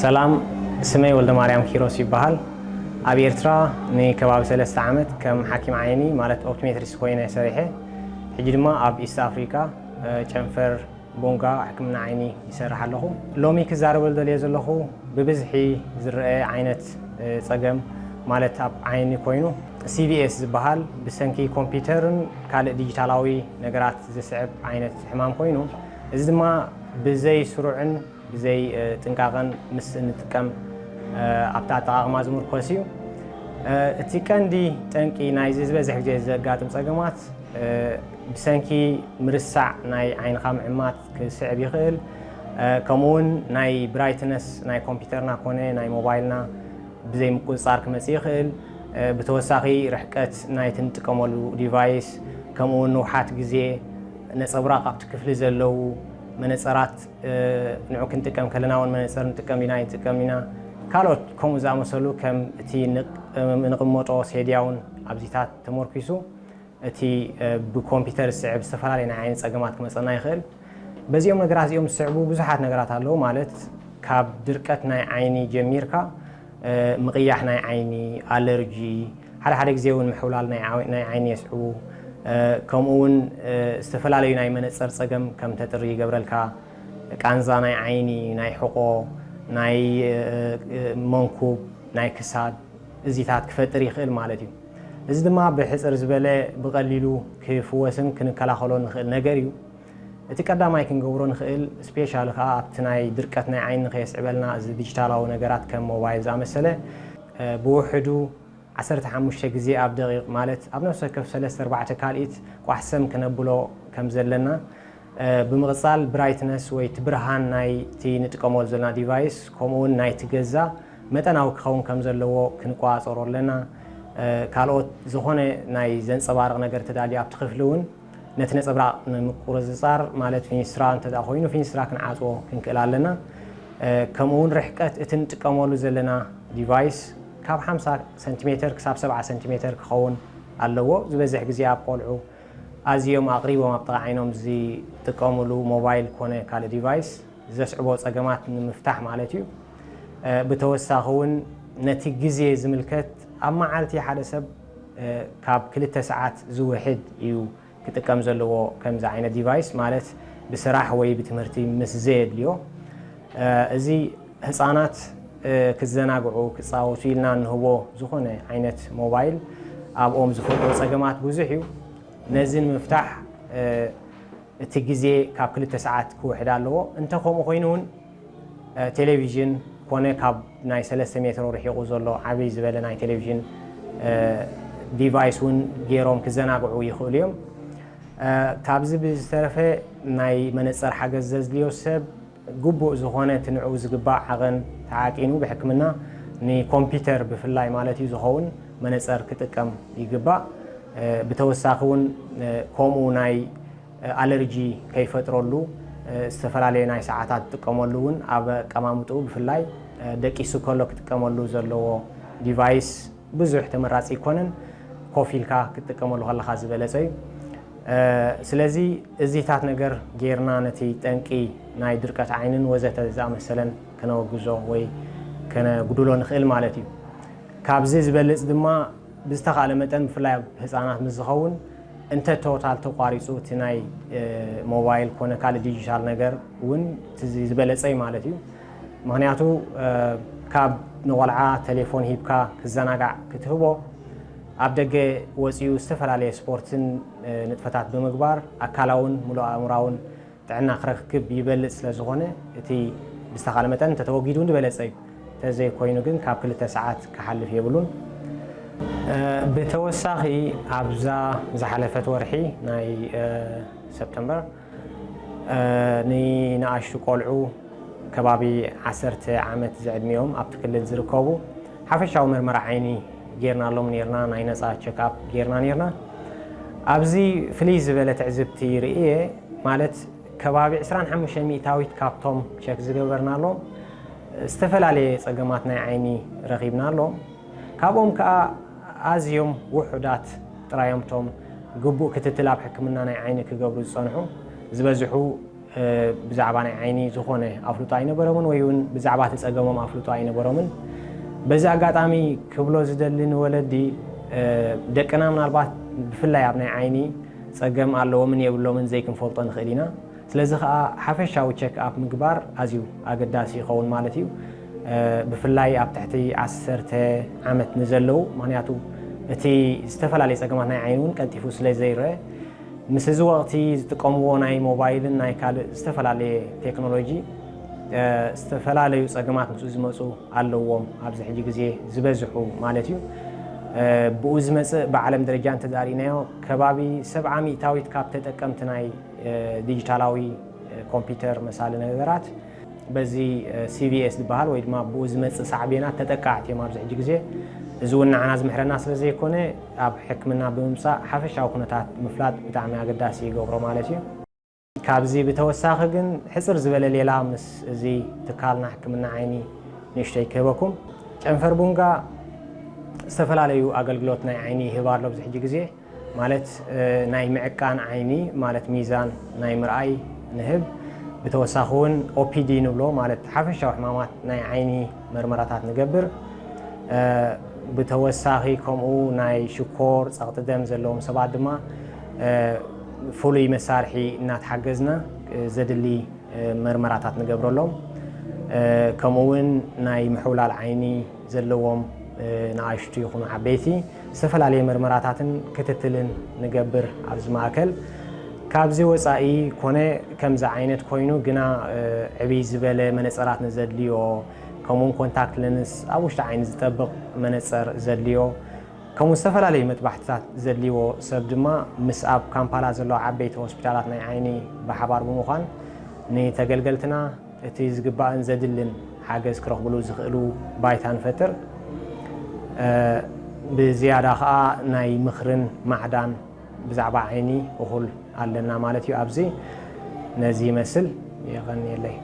ሰላም፣ ስመይ ወልደ ማርያም ኪሮስ ይበሃል። ኣብ ኤርትራ ንከባቢ ሰለስተ ዓመት ከም ሓኪም ዓይኒ ማለት ኦፕቶሜትሪስት ኮይነ ሰሪሐ። ሕጂ ድማ ኣብ ኢስት ኣፍሪካ ጨንፈር ቦንጋ ሕክምና ዓይኒ ይሰርሕ ኣለኹ። ሎሚ ክዛረበሉ ደልየ ዘለኹ ብብዝሒ ዝረአ ዓይነት ጸገም ማለት ኣብ ዓይኒ ኮይኑ ሲቪኤስ ዝበሃል ብሰንኪ ኮምፒውተርን ካልእ ዲጂታላዊ ነገራት ዝስዕብ ዓይነት ሕማም ኮይኑ እዚ ድማ ብዘይ ስሩዕን ብዘይ ጥንቃቐን ምስ እንጥቀም ኣብቲ ኣጠቓቕማ ዝምርኮስ እዩ። እቲ ቀንዲ ጠንቂ ናይዚ ዝበዝሕ ግዜ ዘጋጥም ጸገማት ብሰንኪ ምርሳዕ ናይ ዓይንኻ ምዕማት ክስዕብ ይኽእል። ከምኡ እውን ናይ ብራይትነስ ናይ ኮምፒውተርና ኮነ ናይ ሞባይልና ብዘይ ምቁፅፃር ክመፅእ ይኽእል። ብተወሳኺ ርሕቀት ናይቲ ንጥቀመሉ ዲቫይስ ከምኡ እውን ንውሓት ግዜ ነፀብራቕ ኣብቲ ክፍሊ ዘለዉ መነፀራት ንዑ ክንጥቀም ከለና እውን መነፀር ንጥቀም ኢና ይጥቀም ኢና። ካልኦት ከምኡ ዝኣመሰሉ ከም እቲ ንቕመጦ ሴድያ እውን ኣብዚታት ተመርኪሱ እቲ ብኮምፒውተር ዝስዕብ ዝተፈላለዩ ናይ ዓይኒ ፀገማት ክመፀና ይኽእል። በዚኦም ነገራት እዚኦም ዝስዕቡ ብዙሓት ነገራት ኣለዉ። ማለት ካብ ድርቀት ናይ ዓይኒ ጀሚርካ ምቕያሕ ናይ ዓይኒ፣ ኣለርጂ፣ ሓደ ሓደ ግዜ እውን ምሕውላል ናይ ዓይኒ የስዕቡ። ከምኡ እውን ዝተፈላለዩ ናይ መነፀር ፀገም ከም ተጥሪ ይገብረልካ። ቃንዛ ናይ ዓይኒ፣ ናይ ሕቆ፣ ናይ መንኩብ፣ ናይ ክሳድ እዚታት ክፈጥር ይኽእል ማለት እዩ። እዚ ድማ ብሕፅር ዝበለ ብቐሊሉ ክፍወስን ክንከላኸሎ ንኽእል ነገር እዩ። እቲ ቀዳማይ ክንገብሮ ንኽእል ስፔሻሊ ከዓ ኣብቲ ናይ ድርቀት ናይ ዓይኒ ንኸየስዕበልና እዚ ዲጂታላዊ ነገራት ከም ሞባይል ዝኣመሰለ ብውሕዱ ዓሰርተ ሓሙሽተ ግዜ ኣብ ደቂቕ ማለት ኣብ ነፍሲ ወከፍ ሰለስተ ኣርባዕተ ካልኢት ቋሕሰም ክነብሎ ከም ዘለና ብምቕፃል ብራይትነስ ወይ እቲ ብርሃን ናይ እቲ ንጥቀመሉ ዘለና ዲቫይስ ከምኡ እውን ናይቲ ገዛ መጠናዊ ክኸውን ከም ዘለዎ ክንቆፃፀሮ ኣለና። ካልኦት ዝኾነ ናይ ዘንፀባርቕ ነገር ተዳልዩ ኣብቲ ክፍሊ እውን ነቲ ነፀብራቕ ንምቁርፅፃር ማለት ፊኒስትራ እንተ ኮይኑ ፊኒስትራ ክንዓፅዎ ክንክእል ኣለና። ከምኡ እውን ርሕቀት እቲ ንጥቀመሉ ዘለና ዲቫይስ ካብ ሓምሳ ሰንቲሜተር ክሳብ ሰብዓ ሰንቲሜተር ክኸውን ኣለዎ። ዝበዝሕ ግዜ ኣብ ቆልዑ ኣዝዮም ኣቕሪቦም ኣብ ጥቓ ዓይኖም ዝጥቀምሉ ሞባይል ኮነ ካልእ ዲቫይስ ዘስዕቦ ጸገማት ንምፍታሕ ማለት እዩ። ብተወሳኺ እውን ነቲ ግዜ ዝምልከት ኣብ መዓልቲ ሓደ ሰብ ካብ ክልተ ሰዓት ዝውሕድ እዩ ክጥቀም ዘለዎ ከምዚ ዓይነት ዲቫይስ ማለት ብስራሕ ወይ ብትምህርቲ ምስ ዘየድልዮ እዚ ህፃናት ክዘናግዑ ክፃወቱ ኢልና እንህቦ ዝኾነ ዓይነት ሞባይል ኣብኦም ዝፈጥሮ ፀገማት ብዙሕ እዩ። ነዚ ንምፍታሕ እቲ ግዜ ካብ ክልተ ሰዓት ክውሕድ ኣለዎ። እንተ ከምኡ ኮይኑ እውን ቴሌቪዥን ኮነ ካብ ናይ ሰለስተ ሜትሮ ርሒቑ ዘሎ ዓብይ ዝበለ ናይ ቴሌቪዥን ዲቫይስ እውን ገይሮም ክዘናግዑ ይኽእሉ እዮም። ካብዚ ብዝተረፈ ናይ መነፀር ሓገዝ ዘድልዮ ሰብ ግቡእ ዝኾነ እቲ ንዕኡ ዝግባእ ዓቐን ተዓቂኑ ብሕክምና ንኮምፒውተር ብፍላይ ማለት እዩ ዝኸውን መነፀር ክጥቀም ይግባእ። ብተወሳኺ እውን ከምኡ ናይ ኣለርጂ ከይፈጥረሉ ዝተፈላለየ ናይ ሰዓታት ዝጥቀመሉ እውን ኣብ ኣቀማምጥኡ ብፍላይ ደቂሱ ከሎ ክጥቀመሉ ዘለዎ ዲቫይስ ብዙሕ ተመራፂ ኣይኮነን። ኮፍ ኢልካ ክትጥቀመሉ ከለኻ ዝበለፀ እዩ። ስለዚ እዚታት ነገር ጌርና ነቲ ጠንቂ ናይ ድርቀት ዓይንን ወዘተ ዝኣመሰለን ከነወግዞ ወይ ከነጉድሎ ንኽእል ማለት እዩ። ካብዚ ዝበልፅ ድማ ብዝተኻእለ መጠን ብፍላይ ኣብ ህፃናት ምስ ዝኸውን እንተ ቶታል ተቋሪፁ እቲ ናይ ሞባይል ኮነ ካልእ ዲጂታል ነገር እውን ዝበለፀ እዩ ማለት እዩ። ምኽንያቱ ካብ ንቆልዓ ቴሌፎን ሂብካ ክዘናጋዕ ክትህቦ ኣብ ደገ ወፂኡ ዝተፈላለየ ስፖርትን ንጥፈታት ብምግባር ኣካላውን ሙሉእ ኣእምራውን ጥዕና ክረክብ ይበልፅ ስለ ዝኾነ እቲ ብዝተኻለ መጠን እንተተወጊዱ እውን ዝበለፀ እዩ። እንተዘይኮይኑ ግን ካብ ክልተ ሰዓት ክሓልፍ የብሉን። ብተወሳኺ ኣብዛ ዝሓለፈት ወርሒ ናይ ሰፕተምበር ንንኣሽቱ ቆልዑ ከባቢ ዓሰርተ ዓመት ዝዕድሚኦም ኣብቲ ክልል ዝርከቡ ሓፈሻዊ መርመራ ዓይኒ ጌርናሎም ኔርና፣ ናይ ነፃ ቸክኣፕ ጌርና ኔርና። ኣብዚ ፍልይ ዝበለ ትዕዝብቲ ርእየ ማለት ከባቢ ዕስራን ሓሙሽተን ሚእታዊት ካብቶም ቸክ ዝገበርናሎም ዝተፈላለየ ፀገማት ናይ ዓይኒ ረኺብናሎም። ካብኦም ከዓ ኣዝዮም ውሑዳት ጥራዮም እቶም ግቡእ ክትትል ኣብ ሕክምና ናይ ዓይኒ ክገብሩ ዝፀንሑ። ዝበዝሑ ብዛዕባ ናይ ዓይኒ ዝኾነ ኣፍልጦ ኣይነበሮምን፣ ወይ እውን ብዛዕባ እቲ ጸገሞም ኣፍልጦ ኣይነበሮምን። በዚ ኣጋጣሚ ክብሎ ዝደሊ ንወለዲ፣ ደቅና ምናልባት ብፍላይ ኣብ ናይ ዓይኒ ጸገም ኣለዎምን የብሎምን ዘይክንፈልጦ ንኽእል ኢና። ስለዚ ኸኣ ሓፈሻዊ ቸክ ኣፕ ምግባር ኣዝዩ ኣገዳሲ ይኸውን ማለት እዩ። ብፍላይ ኣብ ትሕቲ ዓሰርተ ዓመት ንዘለዉ፣ ምኽንያቱ እቲ ዝተፈላለየ ጸገማት ናይ ዓይኒ እውን ቀልጢፉ ስለ ዘይረአ፣ ምስ እዚ ወቕቲ ዝጥቀምዎ ናይ ሞባይልን ናይ ካልእ ዝተፈላለየ ቴክኖሎጂ፣ እ፣ ዝተፈላለዩ ጸገማት ምስኡ ዝመጹ ኣለዎም። ኣብዚ ሕጂ ግዜ ዝበዝሑ ማለት እዩ። እ፣ ብኡ ዝመጽእ ብዓለም ደረጃ እንተዳሪእናዮ፣ ከባቢ ሰብዓ ሚእታዊት ካብ ተጠቀምቲ ናይ፣ እ፣ ዲጂታላዊ፣ እ፣ ኮምፒውተር መሳሊ ነገራት በዚ፣ እ፣ ሲ ቪ ኤስ ዝበሃል ወይ ድማ ብኡ ዝመጽእ ሳዕቤናት ተጠቃዕቲ እዮም ኣብዚ ሕጂ ግዜ። እዚ እውን ንዓና ዝምሕረና ስለ ዘይኮነ፣ ኣብ ሕክምና ብምምጻእ ሓፈሻዊ ኩነታት ምፍላጥ ብጣዕሚ ኣገዳሲ ይገብሮ ማለት እዩ። ካብዚ ብተወሳኺ ግን ሕጽር ዝበለ ሌላ ምስ እዚ ትካልና ሕክምና ዓይኒ ንእሽተይ ክህበኩም። ጨንፈር ቡንጋ ዝተፈላለዩ ኣገልግሎት ናይ ዓይኒ ይህብ ኣሎ ኣብዚ ሕጂ ግዜ። ማለት፣ እ፣ ናይ ምዕቃን ዓይኒ፣ ማለት ሚዛን ናይ ምርኣይ ንህብ። ብተወሳኺ እውን ኦፒዲ ንብሎ፣ ማለት ሓፈሻዊ ሕማማት ናይ ዓይኒ መርመራታት ንገብር። እ፣ ብተወሳኺ ከምኡ ናይ ሽኮር፣ ጸቕጢ ደም ዘለዎም ሰባት ድማ፣ እ፣ ፍሉይ መሳርሒ እናተሓገዝና፣ እ፣ ዘድሊ፣ እ፣ መርመራታት ንገብረሎም። እ፣ ከምኡ እውን ናይ ምሕውላል ዓይኒ ዘለዎም፣ እ፣ ንኣሽቱ ይኹኑ ዓበይቲ ዝተፈላለየ መርመራታትን ክትትልን ንገብር ኣብዚ ማእከል። ካብዚ ወጻኢ ኮነ ከምዚ ዓይነት ኮይኑ ግና፣ እ፣ ዕብይ ዝበለ መነጸራት ንዘድልዮ፣ ከምኡውን ኮንታክት ለንስ ኣብ ውሽጢ ዓይኒ ዝጠብቕ መነጸር ዘድልዮ፣ ከምኡ ዝተፈላለዩ መጥባሕትታት ዘድልይዎ ሰብ ድማ ምስ ኣብ ካምፓላ ዘለዋ ዓበይቲ ሆስፒታላት ናይ ዓይኒ ብሓባር ብምዃን ንተገልገልትና እቲ ዝግባእን ዘድልን ሓገዝ ክረኽብሉ ዝኽእሉ ባይታ ንፈጥር። እ፣ ብዝያዳ ኸኣ ናይ ምኽርን ማዕዳን ብዛዕባ ዓይኒ እኹል ኣለና ማለት እዩ። ኣብዚ ነዚ ይመስል። የቐንየለይ።